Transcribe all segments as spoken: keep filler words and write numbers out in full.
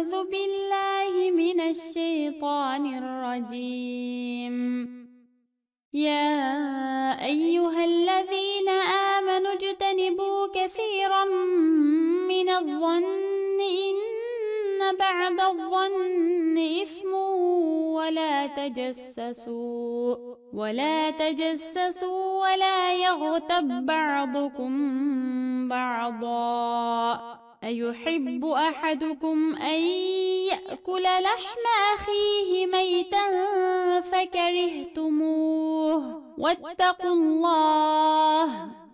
أعوذ بالله من الشيطان الرجيم. يا أيها الذين آمنوا اجتنبوا كثيرا من الظن إن بعض الظن إثم ولا تجسسوا ولا تجسسوا ولا يغتب بعضكم بعضا أيحب أحدكم أن يأكل لحم أخيه ميتا فكرهتموه واتقوا الله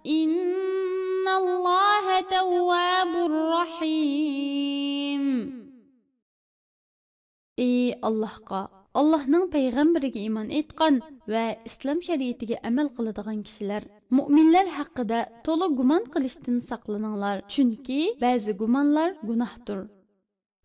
إن الله تواب رحيم. ئى ئاللاھقا، ئاللاھنىڭ پەيغەمبىرىگە ئىمان ئېيتقان ۋە ئىسلام شەرىئىتىگە ئەمەل قىلىدىغان كىشىلەر، مۇئمىنلەر ھەققىدە تولا گۇمان قىلىشتىن ساقلىنىڭلار، چۈنكى بەزى گۇمانلار گۇناھتۇر.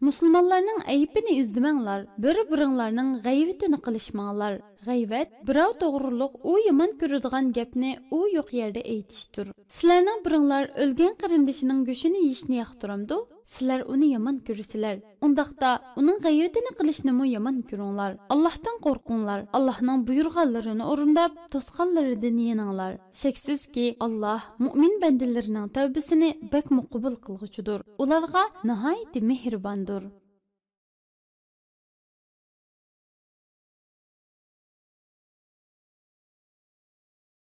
مۇسۇلمانلارنىڭ ئەيىبىنى ئىزدىمەڭلار، بىر-بىرىڭلارنىڭ غەيۋىتىنى قىلىشماڭلار. غەيۋەت، بىراۋ توغرۇلۇق ئۇ يامان كۆرىدىغان گەپنى ئۇ يوق يەردە ئېيتىشتۇر. سىلەرنىڭ بىرىڭلار ئۆلگەن قېرىندىشىنىڭ گۆشىنى يېيىشنى ياقتۇرامدۇ؟ سىلەر ئۇنى يامان كۆرىسىلەر. ئۇنداقتا ئۇنىڭ غەيۋىتىنى قىلىشنىمۇ يامان كۆرۈڭلار. ئاللاھتىن قورقۇڭلار. ئاللاھنىڭ بۇيرۇغانلىرىنى ئورۇنداپ، توسقانلىرىدىن يېنىڭلار. شەكسىزكى، ئاللاھ مۇئمىن بەندىلىرىنىڭ تەۋبىسىنى بەكمۇ قوبۇل قىلغۇچىدۇر. ئۇلارغا ناھايىتى مېھرىباندۇر.